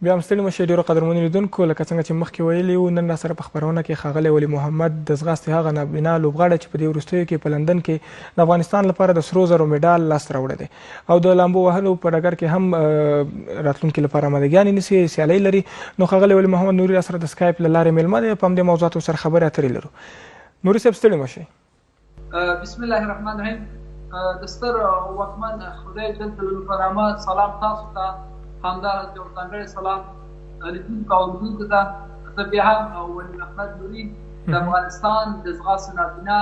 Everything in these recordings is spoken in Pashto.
بیا هم ستړي مه شئ ډېرو قدرمنو لیدونکو، لکه څنګه چې مخکې ویلي وو، نن راسره په خپرونه کې ښاغلی ولي محمد د ځغاستې هغه نابینا لوبغاړی چې په دې وروستیو کې په لندن کې د افغانستان لپاره د سرو زرو مډال لاسته راوړی دی او د لامبو وهلو په ډګر کې هم راتلونکي لپاره آمادګیانې نیسي، سیالۍ لري. نو ښاغلی ولي محمد نوري راسره د سکایپ له لارې مېلمه دی، په همدې موضوعاتو سره خبرې اترې لرو. نوري صاحب ستړي مه شئ. بسم الله الرحمن الرحیم. د ستر واکمن خدای جل جلاله په نامه سلام تاسو ته، همداراز یو ځانګړی سلام لیدونکو او اورېدونکو ته. زه بیا هم ولي محمد نوري، د افغانستان د ځغاستې نابینا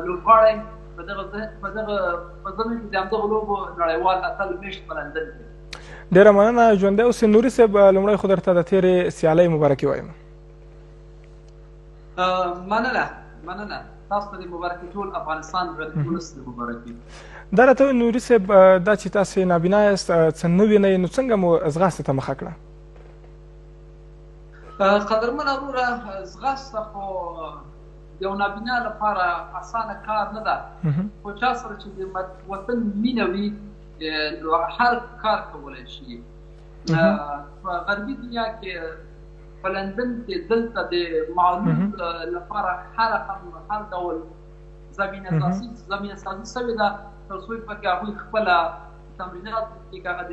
لوبغاړی، په دغه په دغه په ضمن کې د همدغو لوبو نړیوال اتل، مېشت په لندن کې. ډېره مننه، ژوندی اوسې نوري صاحب. لومړی خو درته د تېرې سیالۍ مبارکي وایم. مننه مننه، تاسو ته دې مبارکي، ټول افغانستان غریب ولس دې مبارکي. دا راته ووایه نوري صاحب، دا چې تاسې نابینا یاست، څه نه وینئ، نو څنګه مو ځغاستې ته مخه کړه؟ قدرمنه وروره، ځغاسته خو یو نابینا لپاره اسانه کار نه ده، خو چا سره چې د وطن مینه وي نو هغه هر کار کولی شي. په غربي دنیا کې، په لندن کې، دلته د معلول لپاره هر رقم هر ډول زمینه سازي سوې ده، تر څو پکې هغوی خپله تمرینات وکړي، که هغه د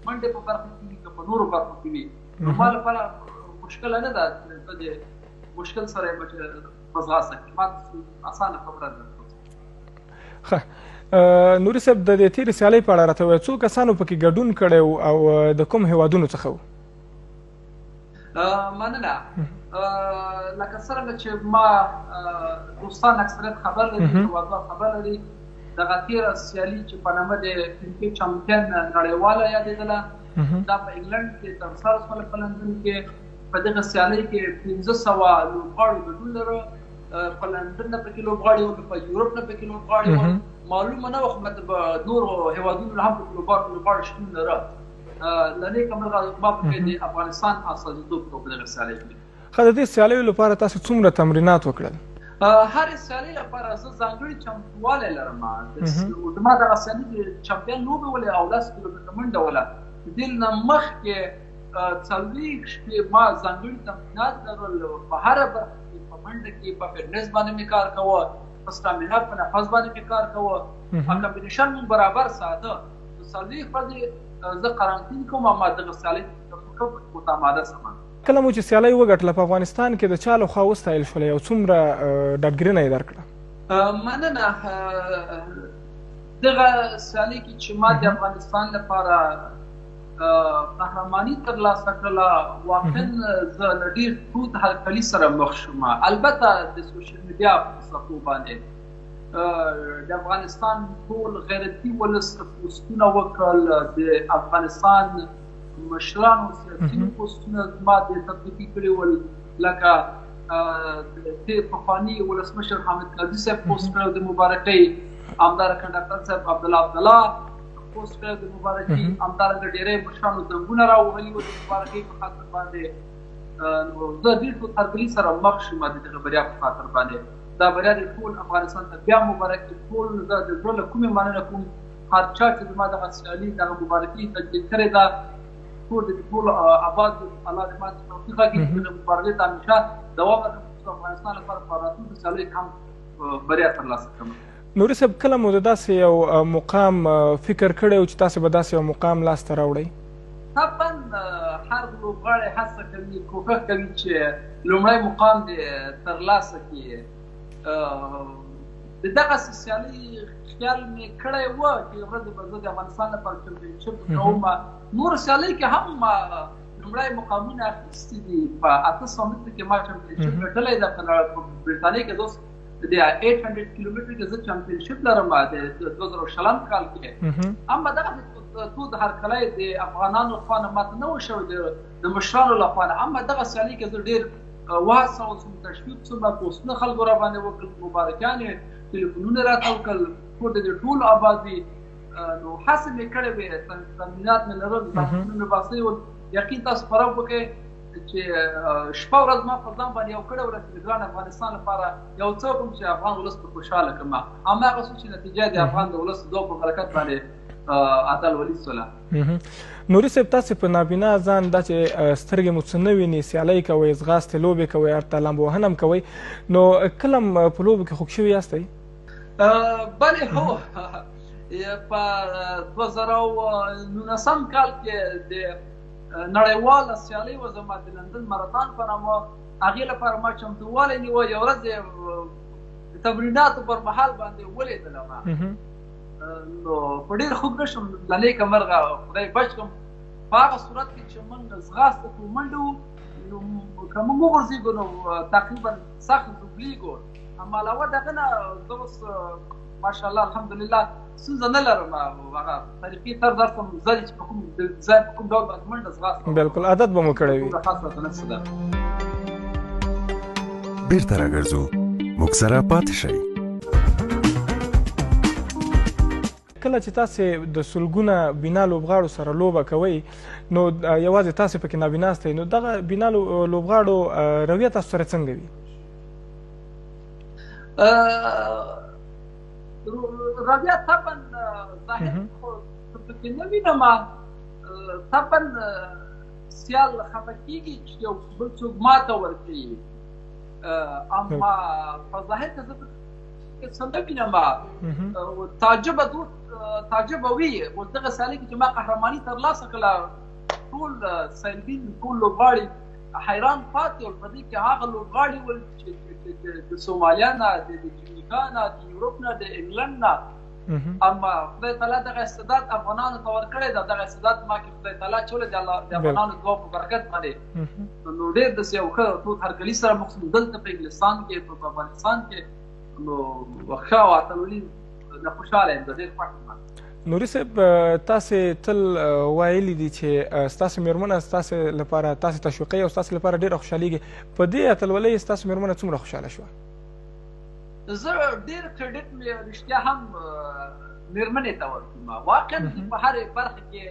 منډې په برخه کې وي که په نورو برخو کې وي. نو ما لپاره مشکله نه ده چې زه د مشکل سره یم چې په ځغاسته کې، ما اسانه خبره ده. ښه نوري صاحب، د دې تېرې سیالۍ په اړه راته ووایه، څو کسانو پکې ګډون کړی او د کوم هیوادونو څخه وو؟ مننه. لکه څرنګه چې ما دوستان اکثریت خبر لري، هیوادوال خبر لري، دغه تیره سیالي چې په نامه د کرکټ چمپین نړیواله یادېدله، دا په انګلند کې ترسره شوله، په لندن کې. په دغه سیالۍ کې 500 لوبغاړو ګډون لره. په لندن نه پکې لوبغاړي وو، په یورپ نه پکې لوبغاړي وو، معلومه نه وه، خو مطلب نورو هیوادونو هم پکې لوبغاړو شتون لره. له نېکه مرغه ما پکې د افغانستان استازیتوب کوو په دغه سیالۍ کې. ښه، د دې سیالیو لپاره تاسو څومره تمرینات وکړل؟ هرې سیالۍ لپاره زه ځانګړي چمتووالی لرم. زما دغه سیالي د چمپین لوبې ولې او 10 کیلومتره منډه وله، دې نه مخکې 40 شپې ما ځانګړي تمرینات لرل په هره برخه کې، په منډه کې، په فټنس باندې مې کار کاوه، په stamina، په نفس باندې مې کار کاوه، کمبینیشن مون برابر ساته. 40 ورځې زه قرنطین کوم، ما دغه سیالۍ ته آماده سم. کله مو چې سیالۍ وګټله، په افغانستان کې د چا لخوا وستایل شولې او څومره ډاډګرینه یې درکړه؟ مننه. دغه سیالۍ کې چې ما د افغانستان لپاره قهرماني ترلاسه کړله، واقعا زه له ډېر تود هرکلي سره مخ شوم. البته د سوشل میډیا په صفحو باندې د افغانستان ټول غیرتي ولس پوسټونه وکړل، د افغانستان مشرانو سیاسي پوسټونه زما د تطبیقي کړي ول، لکه د پخواني ولسمشر حامد کرزي صاحب پوسټ کړو د مبارکۍ، همدارنګه ډاکټر صاحب عبدالله عبدالله پوسټ کړو د مبارکۍ، همدارنګه ډېری مشرانو زنګونه راوهلي وو د مبارکۍ په خاطر باندې. نو زه ډېر تود هرکلي سره مخ شوم د دغه بریا په خاطر باندې. دا بریا د ټول افغانستان ته بیا مبارک. ټول زه د زړه له کومې مننه کوم، هر چا چې زما دغه سیالي، دغه مبارکي تجدید کړې ده. ټول د ټول آباد، الله دې ماته توفیق راکړي چې د مبارزې ته همیشه دوام ورکړم، چې افغانستان لپاره په راتلونکو سیالیو کې هم بریا ترلاسه کړم. نوري صاحب، کله مو د داسې یو مقام فکر کړی و چې تاسې به داسې یو مقام لاسته راوړئ؟ طبعا، هر لوبغاړی هڅه کوي، کوښښ کوي چې لومړی مقام دې ترلاسه کړي. د دغه سیالۍ خیال مې کړی و چې ورځ به زه د افغانستان لپاره چمپینشپ کوم. نور سیالۍ کې هم ما لومړی مقامونه اخیستي دي. په 800 متر کې ما چمپینشپ ګټلی ده، په برېټانیا کې دوست د 800 کیلومتر کې زه چمپینشپ لرم د 2020 کال کې. اما دغه تود هرکلی د افغانانو خوا نه ماته نه و شوی، د مشرانو له خوا نه. اما دغه سیالۍ کې زه ډېر وهڅول شوم، تشویق شوم، پوسټونه خلکو را باندې وکړل، مبارکیانې، ټلیفونونه راته وکړل. کور د ټولو آباد وي. نو هڅه مې کړې وې، تمرینات مې لرل، تمرینونه مې باسلي ول. یقین تاسو پر وکړئ چې شپه ورځ ما په ځان باندې یو کړی ول چې د ګران افغانستان لپاره یو څه وکړم چې افغان ولس په خوشحاله کړم. اما هغه څه چې نتیجه د افغان د ولس د په برکت باندې اتلولي سوله. نوري صاحب، تاسې په نابینا ځان دا چې سترګې مو څه نه ویني سیالۍ کوئ، ځغاستې لوبې کوئ، هلته لامبو وهنه هم کوئ، نو کله هم په لوبو کې خوږ شوي یاستئ؟ بلې، هو، په 2019 کال کې د نړیواله سیالۍ وه زما د لندن ماراتون په نامه، هغې لپاره ما چمتووالی نیوه. یو ورځ د تمریناتو پر مهال باندې ولیدله ما، نو په ډېر خوږ نه شوم، له نېکه مرغه خدای بچ کړم. په هغه صورت کې چې موږ ځغاسته کوو، منډه وو، نو که موږ وغورځېږو نو تقریبا سخت ژوبلېږو. اما علاوه دغه نه زه اوس ماشاءالله الحمدلله ستونزه نه لرم، هغه طریقې تر درته زه چې په کوم ځای په کوم ډول باندې منډه ځغاسته. بالکل، عادت به مو کړی وي. خاصه راته نه څه ده. بیرته راګرځو، موږ سره پاتې شئ. کله چې تاسې د سلګونه بینا لوبغاړو سره لوبه کوئ، نو یوازې تاسې پکې نابینا یاستئ، نو دغه بینا لوبغاړو رویه تاسو سره څنګه وي؟ رویه طبعا ظاهر خو پکې نه وینم، طبعا سیال خفه کېږي چې یو بل څوک ماته ورکوي، اما په ظاهر کې زه څه نه وینم. تعجب وي. اوس دغه سیالۍ کې چې ما قهرماني ترلاسه کړه، ټول سیلبین ټول لوبغاړي حیران پاتې ول. په دې کې هغه لوبغاړي ول چې د سومالیا نه، د جمیکا نه، د یورپ نه، د انګلند نه، اما خدای تعالی دغه استعداد افغانانو ته ورکړی ده. دغه استعداد ما کې خدای تعالی اچولی دی، الله د افغانانو دعا په برکت باندې. نو ډېر داسې یو ښه تود هرکلي سره مخ شوم دلته په انګلستان کې، په افغانستان کې. نو ښه او اتلولي نه خوشحاله یم، زه ډېر خوښ یم. نوري صاحب، تاسې تل ویلي دي چې ستاسې مېرمنه ستاسې لپاره تاسې تشویقوي او ستاسې لپاره ډېره خوشحالېږي. په دې اتلولۍ ستاسې مېرمنه څومره خوشحاله شوه؟ زه ډېر کریډټ مې رښتیا هم مېرمنې ته ورکوم. واقعا په هرې برخه کې،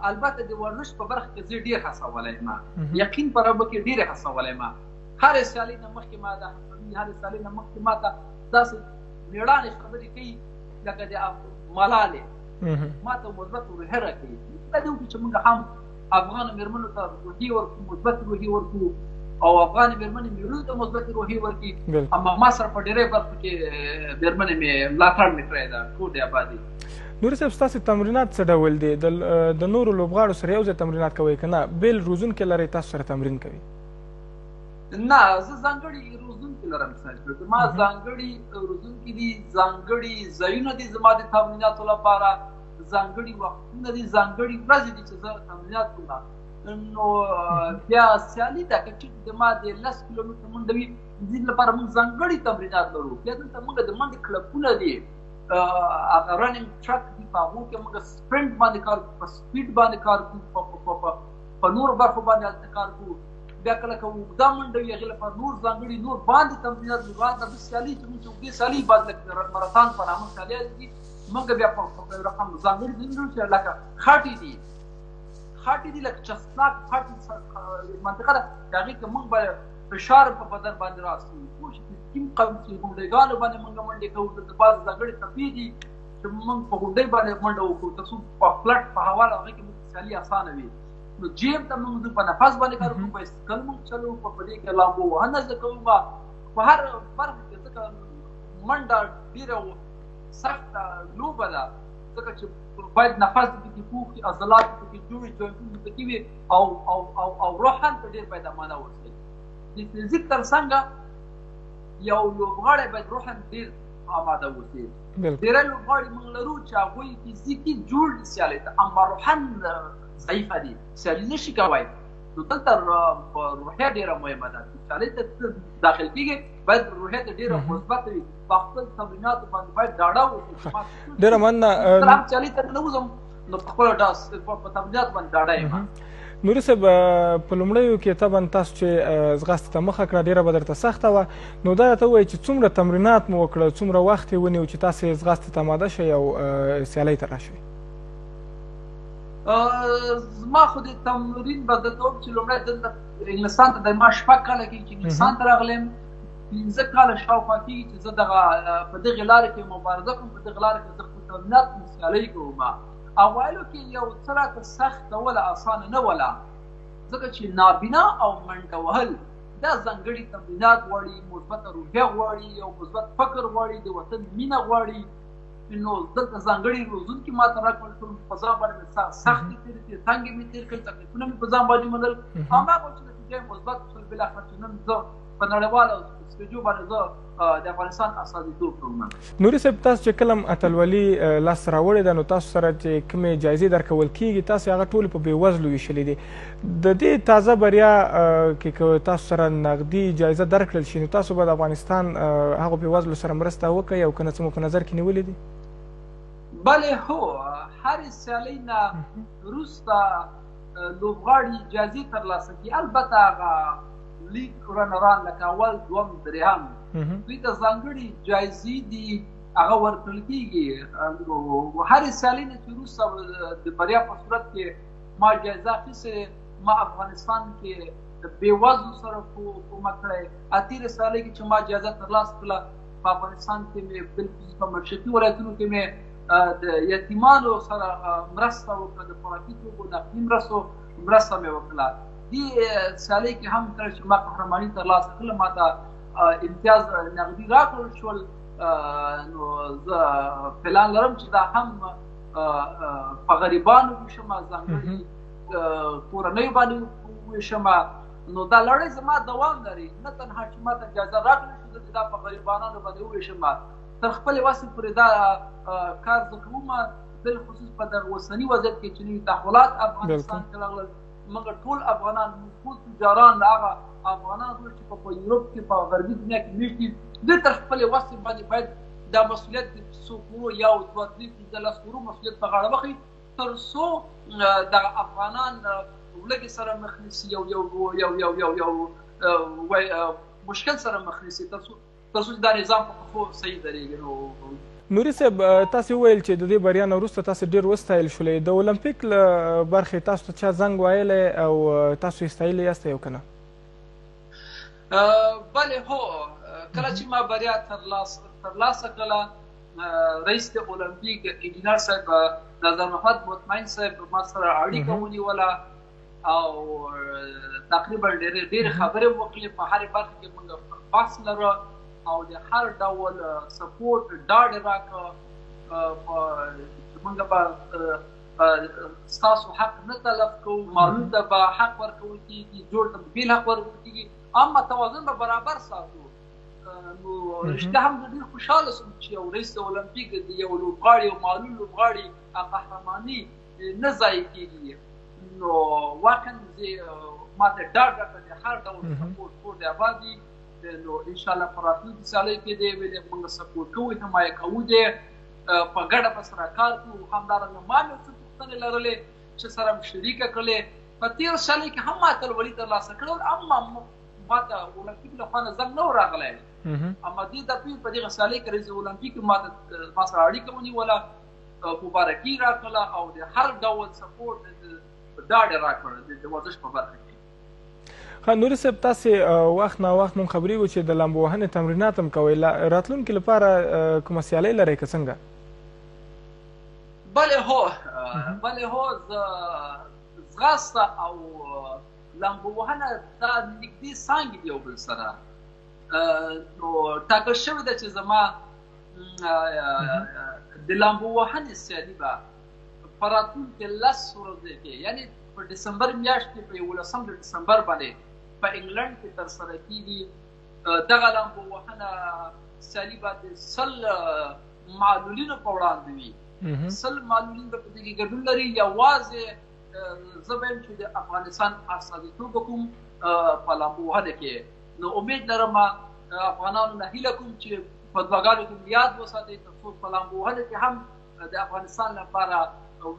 البته د ورزش په برخه کې زه ډېر هڅولی یم، یقین په رب کې ډېر هڅولی یم. هرې سیالۍ نه مخکې ما د هڅوي، هرې سیالۍ نه مخکې ما ته داسې مېړانې خبرې کوي لکه د ملالې، ما ته مثبت روحیه راکوي. دا دې وکړي چې موږ هم افغان مېرمنو ته روحیې ورکړو، مثبت روحیې ورکړو، او افغان مېرمنې مېړونو ته مثبت روحیې ورکړي. اما ما سره په ډېری برخو کې مېرمنې مې ملاتړ مې کړی ده، کور دې اباد وي. نوري صاحب، ستاسې تمرینات څه ډول دي؟ د نورو لوبغاړو سره یو ځای تمرینات کوئ که نه بېل روزونکی لرئ تاسو سره تمرین کوي؟ نه، زه ځانګړي روزونکي لرم صاحب. زما ځانګړي روزونکي دي، ځانګړي ځایونه دي زما د تمریناتو لپاره، ځانګړي وختونه دي، ځانګړي ورځې دي چې زه تمرینات کوم. نو بیا سیالي ده، که چېرې زما د 10 کیلومتره منډه وي، د دې لپاره موږ ځانګړي تمرینات لرو. بیا دلته موږ د منډې کلپونه دي، هغه رننګ ټرک دي، په هغو کې موږ سپرنټ باندې کار کوو، په سپیډ باندې کار کوو، په نورو برخو باندې هلته کار کوو. بیا کله که اوږده منډه وي، هغې لپاره نور ځانګړي نور باندې تمرینات لرو. هلته د سیالۍ چې موږ چې اوږدې سیالۍ باندې لکه ماراتون په نامه سیالۍ دي، موږ بیا په یو رقم ځانګړي ځایونه لرو چې لکه خټې دي، خټې دي لکه چسپناک خټې منطقه ده، چې هغې کې موږ به فشار په بدن باندې راسي، پوه شي چې کوم قوم چې غونډیګانو باندې موږ منډې کوو. دلته بعضې ځانګړې تپې دي چې موږ په غونډۍ باندې منډه وکړو، تر څو په فلټ په هوا هغې کې موږ سیالي اسانه وي. نو جیم ته موږ ځو، په نفس باندې کار کوو، بایسکل موږ چلوو، په دې کې لامبو وهنه زده کوو. ما په هر برخه کې، ځکه منډه ډېره سخته لوبه ده، ځکه چې باید نفس پکې پوخ وي، عضلات پکې جوړ وي، جوینټونه پکې وي، او روحاً ته ډېر باید امانه ورسوي. د فزیک تر څنګه یو لوبغاړی باید روحاً ډېر آماده اوسي. ډېری لوبغاړي موږ لرو چې هغوی فزیکي جوړ دي سیالۍ ته، اما روحاً ضعیفه دي، سیالي نشي کوی. نو دلته روحیه ډېره مهمه ده. چې سیالۍ ته داخل کېږي باید روحیه ته ډېره مثبته وي، په خپل تمریناتو باندې باید ډاډه اوسي. ډېره مننه. زه هم سیالۍ ته نه وځم، نو په خپل په تمریناتو باندې ډاډه یم. نوري صاحب، په لومړیو کې طبعا تاسو چې ځغاستې ته مخه کړه ډېره به درته سخته وه، نو دا راته ووایئ چې څومره تمرینات مو وکړه، څومره وخت یې ونیو چې تاسې ځغاستې ته اماده شئ او سیالۍ ته راشئ؟ زما خو د تمرین به درته ووایم چې لومړی دلته انګلستان ته د ما 6 کاله کېږي چې انګلستان ته راغلی یم، 5 کاله شاوخوا کېږي چې زه په دغې لارې کې مبارزه کوم، په دغې لارې کې زه خپل تمرینات کوم، سیالۍ کوم. اوایلو کې یو څه راته سخته وله، اسانه نه وله، ځکه چې نابینا او منډه وهل دا ځانګړي تمرینات غواړي، مثبته روحیه غواړي، یو مثبت فکر غواړي، د وطن مینه غواړي. نو دلته ځانګړي روزونکي ماته راکړل شول، په ځان باندې مې سختې تېرې کړې، تنګې مې تېر کړل، تکلیفونه مې په ځان باندې منل. هماغه چې نتیجه یې مثبت شول، بالاخره چې نن زه په نړیواله سټیجو باندې زه د افغانستان استازیتوب کوم. نوري صاحب، تاسو چې کله اتلولي لاسته راوړې ده، نو تاسو سره چې کومې جایزې درکول کېږي، تاسو هغه ټولې په بېوزلو ویشلې دي. د دې تازه بریا کې که تاسو سره نغدي جایزه درکړل شي، نو تاسو به د افغانستان هغو بېوزلو سره مرسته وکړئ او که نه، څه مو په نظر کې نیولې دي؟ بله هو، هرې سیالۍ نه وروسته لوبغاړي جایزې ترلاسه کړي. البته هغه لیګ رنران لکه اول، دوم، دریم، دوی ته ځانګړي جایزې دي، هغه ورکړل کېږي. نو هرې سیالۍ نه چې وروسته د بریا په صورت کې ما جایزه اخیستې، ما افغانستان کې بېوزلو سره کومک کړی. تېرې سیالۍ کې چې ما جایزه ترلاسه کړله، په افغانستان کې مې بالخصوص په مشرقي ولایتونو کې مې د یتیمانو سره مرسته وکړه، د خوراکي توکو نقدي مرسته مې وکړه. دې سیالۍ کې هم کله چې ما قهرماني ترلاسه کړله، ما ته امتیاز نقدي راکړل شول. نو زه پلان لرم چې دا هم په غریبانو ویشم، ځانګړي کورنیو باندې ویشم. نو دا لړۍ زما دوام لري، نه تنها چې ما ته جایزه راکړل شو، زه دا په غریبانو باندې وویشم، تر خپلې وسې پورې دا کار زه کوم. بالخصوص په دغه اوسني وضعیت کې چې نوي تحولات افغانستان کې راغلل، موږ ټول افغانان، موږ ټول تجاران، هغه افغانان ټول چې په یورپ کې په غربي دنیا کې مېشت دي، دوی تر خپلې وسې باندې باید دا مسؤلیت د څو کورو، یو، دوه، درې، پنځه، لس کورو مسؤلیت په غاړه واخلي، تر څو دغه افغانان لږې سره مخ نیسي، یو یو یو یو یو یو مشکل سره مخ نیسي، تر څو چې دا نظام په پښو صحیح درېږي. نو نوري صاحب، تاسو وویل چې د دې بریا نه وروسته تاسو ډېر وستایل شولئ. د المپیک له برخې تاسو ته چا زنګ ویلی او تاسو یې ستایلی یاست او که نه؟ بله هو، کله چې ما بریا ترلاسه کړله، رئیس د المپیک انجینر صاحب نظر محمد مطمئن صاحب ما سره اړیکه ونیوله او تقریبا ډېرې ډېرې خبرې وکړې. په هرې برخې کې موږ بحث لرو او د هر ډول سپورټ ډاډ یې راکړ. موږ به ستاسو حق نه تلف کوو، معلول ته به حق ورکول کېږي، جوړ ته به بېل حق ورکول کېږي، اما توازن به برابر ساتو. نو رښتیا هم زه ډېر خوشحاله شوم چې یو رئیس د المپیک د یو لوبغاړي، یو معلول لوبغاړي قهرماني نه ضایع کېږي. نو واقعا زه ما ته ډاډ راکړ د هر ډول سپورټ کور دی آباد وي. نو انشاءالله په راتلونکي سیالۍ کې دی ویلې موږ سپورټ کوو، حمایه کوو دی، په ګډه به سره کار کوو. همدارنګه ما مې څه پوښتنې لرلې چې سره مې شریکه کړلې. په تېرو سیالۍ کې هم ما اتلولي ترلاسه کړل، اما ما ته المپیک له خوا نه زنګ نه و راغلی. اما دې دفعې په دغه سیالۍ کې رئیس المپیک ما سره اړیکه ونیوله، مبارکي راکړله او د هر ډول سپورټ ډاډ یې راکړ د ورزش په برخه کې. ښه نوري صاحب، تاسې وخت نا وخت مونږ خبرېږو چې د لامبو وهنې تمرینات هم کوئ، راتلونکي لپاره کومه سیالۍ لرئ که څنګه؟ بله هو، بله هو، زه ځغاسته او لامبو وهنه دا نږدې څانګې دي یو بل سره. نو ټاکل شوې ده چې زما د لامبو وهنې سیالي به په راتلونکې 10 ورځې کې، یعنې په ډسمبر میاشت کې، په 11 د ډسمبر باندې په انګلند کې ترسره کېږي. دغه لامبو وهنه سیالي به د 100 معلولینو په وړاندې وي. 100 معلولین به په دې کې ګډون لري. یوازې زه به یم چې د افغانستان استازیتوب وکړم په لامبو وهنه کې. نو امید لرم افغانانو نه هیله کوم چې په دعاګانو کې یاد وساتئ، تر څو په لامبو وهنه کې هم د افغانستان لپاره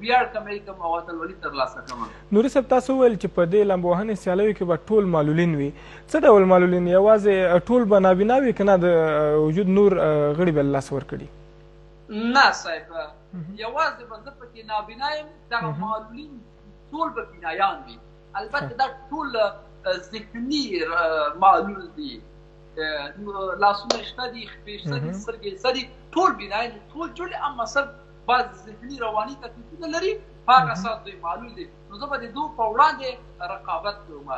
ویاړ کمی کوم او اتلولي ترلاسه کوم. نوري صاحب، تاسو وویل چې په دې لامبو وهنې سیالیو کې به ټول معلولین وي. څه ډول معلولین؟ یوازې ټول به نابینا وي که نه د وجود نور غړي به له لاسه ورکړي؟ نه صاحب، یوازې به زه پکې نابینا یم، دغه معلولین ټول به بینایان وي. البته دا ټول ذهني معلول دي، لاسونه شته دي، خپې شته دي، سترګې شته دي، ټول بینایان دي، ټول جوړ دي، اما صرف بعض ذهني رواني تکلیفونه لري، په هغه اساس دوی معلول دي. نو زه به د دوی په وړاندې رقابت کوم.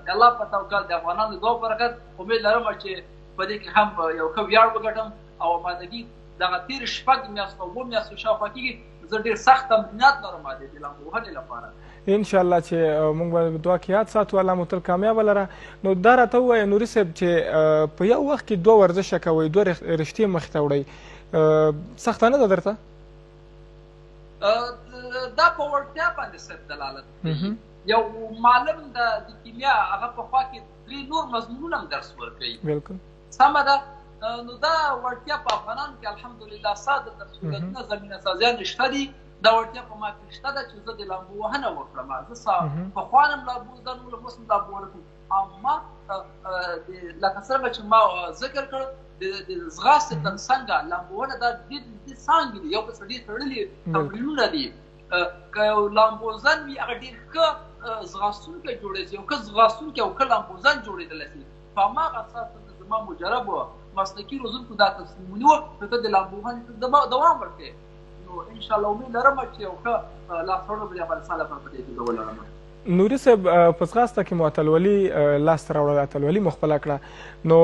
د الله په توکل، د افغانانو دعا برکت، امید لرم چې په دې کې هم یو ښه ویاړ وګټم. او آمادګي دغه تېرې 6 میاشتو 7 میاشتو شاوخوا کېږي، زه ډېر سخت تمرینات لرم د دې لامبوهنې لپاره. ان شاء الله چې موږ به دعا کې یاد ساتو، الله مو تل کامیابه لره. نو دا راته ووایه نوري صاحب چې په یو وخت کې 2 ورزشه کوئ، 2 رشتې مخې ته وړئ، سخته نه ده درته؟ دا په وړتیا باندې صرف دلالت کوي. یو معلم د کیمیا هغه په خوا کې 3 نور مضمونونه هم درس ورکوي. بالکل سمه ده. نو دا وړتیا په افغانانو کې الحمدلله ساده ده، سهولتونه زمینه سازیان شته دي. دا وړتیا په ما کې شته ده چې زه د لامبو وهنه وکړم. زه پخوا هم لامبو زده وم، اوس هم لامبو وهنه کوم. اما لکه څرنګه چې ما ذکر کړ، د ځغاستې تر څنګه لامبو وهنه دا ډېر نږدې څانګې دي، یو بل سره ډېر تړلي تمرینونه دي. که یو لامبوزن وي هغه ډېر ښه ځغاستونکی جوړېدای شي، یو ښه ځغاستونکی او ښه لامبوزن جوړېدلی شي. په هماغه اساس زما مجرب مسلکي روزونکو دا تصمیم ونیو چې ته د لامبو وهنې ته دوام ورکړې. نو انشاءالله امید لرم چې یو ښه لاسته به د افغانستان لپاره په دې کې زه ولرم. نوري صاحب، په ځغاسته کې مو اتلولي لاسته راوړله، اتلولي مو خپله کړه، نو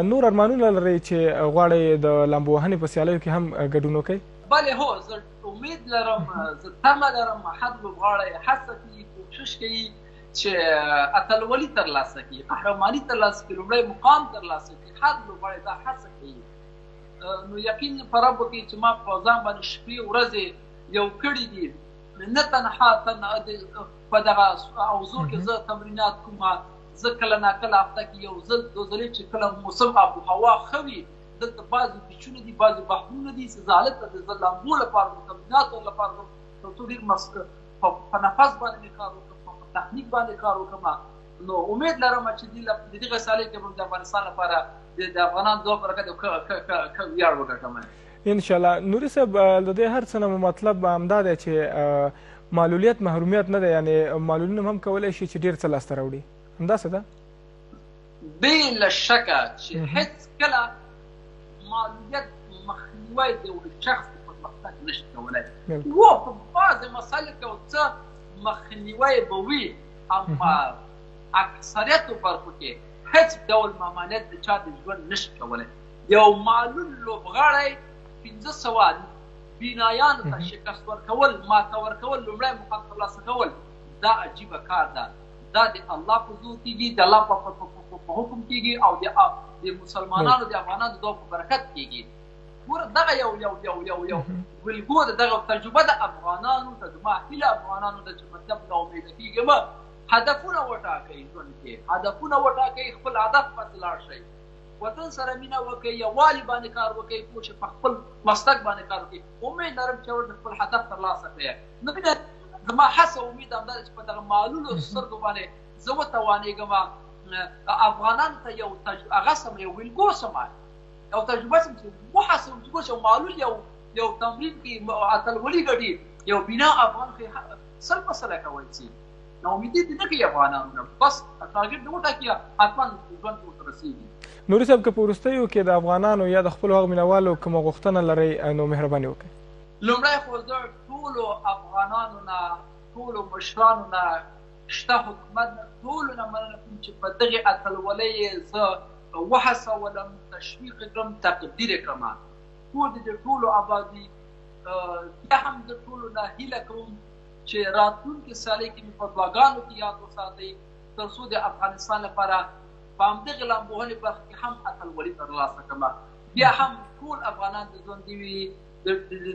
نور ارمانونه لرئ چې غواړئ د لامبو وهنې په سیالیو کې هم ګډون وکړئ؟ بله، هو، زه امید لرم، زه تمه لرم. هر لوبغاړی هڅه کوي، کوشش کوي چې اتلولي ترلاسه کړي، قهرماني ترلاسه کړي، لومړی مقام ترلاسه کړي. هر لوبغاړی دا هڅه کوي. نو یقین په رب وکړئ چې ما په ځان باندې شپې ورځې یو کړي دي، نه تنها په دغه اوزو کې زه تمرینات کوم. زه کله ناکله هفته کې یو ځل دوه ځلې چې کله موسم آب و هوا ښه وي، دلته بعضې پیچونه دي، بعضې بحرونه دي چې زه هلته د لامبو لپاره، د تمریناتو لپاره ځم، تر څو ډېر په نفس باندې مې کار وکړم، په تخنیک باندې کار وکړم. نو امید لرم چې د دغه سیالۍ کې به د افغانستان لپاره د افغانانو دعا برکت یو ښه ویاړ وګټم. ان شاء الله. نوري صاحب، د دې هر څه نه مو مطلب همدا دی چې معلولیت محرومیت نه دی، یعنې معلولین هم کولی شي چې ډېر څه لاسته راوړي، همداسې ده؟ بې له شکه چې هېڅکله معلولیت مخنیوی د یو شخص د پرمختګ نشي کولی. هو، په بعضې مسایلو کې یو څه مخنیوی به وي، اما اکثریتو برخو کې هېڅ ډول ممانعت د چا د ژوند نشي کولی. یو معلول لوبغاړی 500 بینایانو ته شکست ورکول، ماته ورکول، لومړی مقام ترلاسه کول، دا عجیبه کار ده. دا د الله په زور کېږي، د الله په حکم کېږي، او د مسلمانانو د افغانانو د دعا په برکت کېږي. ګوره، دغه یو یو یو یو یو ولګو ده، دغه تجربه د افغانانو ته، زما هیله افغانانو ته چې مطلب ناامیده کېږي مه، هدفونه وټاکئ، ژوند کې هدفونه وټاکئ، خپل هدف پسې لاړ شئ، وطن سره مینه وکړئ، یووالي باندې کار وکړئ، پوه شئ، په خپل مسلک باندې کار وکړئ. امید لرم چې ورځ خپل هدف ترلاسه کړئ. نو زما هڅه امید همدا ده چې په دغه معلولو سترګو باندې زه وتوانېږم افغانانو ته یو هغه سم، یو ویلګو سم، یو تجربه سم چې وهڅوم چې ګوره، یو معلول یو تمرین کې اتلولي ګټي، یو بنا افغان خو 100 په سله کوی شي. ناامیدي دې نه کوي افغانانو نه، بس ټارګټ دې وټاکي، حتما ژوند ته ورته رسېږي. نوري صاحب، که په وروستیو کې د افغانانو یا د خپلو هغو مینهوالو کومه غوښتنه لرئ نو مهرباني وکړئ. لومړی خو زه ټولو افغانانو نه، ټولو مشرانو نه، شته حکومت نه، ټولو نه مننه کوم چې په دغې اتلولۍ یې زه وهڅولم، تشویق یې کړم، تقدیر یې کړم. کور دې د ټولو ابادي. بیا هم زه ټولو نه هیله کوم چې راتلونکې سیالۍ کې مې په دعاګانو کې یاد وساتئ، تر څو د افغانستان لپاره په همدغې لامبوهنې برخه کې هم اتلولي ترلاسه کړم. بیا هم ټول افغانان د ژوندي وي،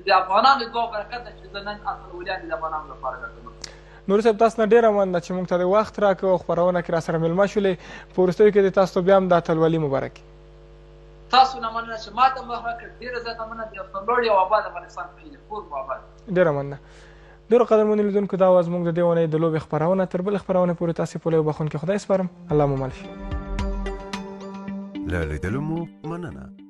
د افغانانو دعا برکت ده چې زه نن اتلولیانې د افغانانو لپاره ګټم. نوري صاحب، تاسو نه ډېره مننه چې موږ ته د وخت راکړ او خپرونه کې راسره مېلمه شولې. په وروستیو کې د تاسو ته بیا هم د اتلولي مبارک. تاسو نه مننه چې ما ته مخ راکړ، ډېره زیاته مننه. د یو سرلوړي او اباد افغانستان په هیله. کور مو اباد. ډېره مننه. ډېرو قدرمنو لیدونکو، دا وه زموږ د دې اونۍ د لوبې خپرونه. تر بلې خپرونې پورې تاسې په لوی بخښونکي خدای سپارم. الله مو مل شي. له لیدلو مو مننه.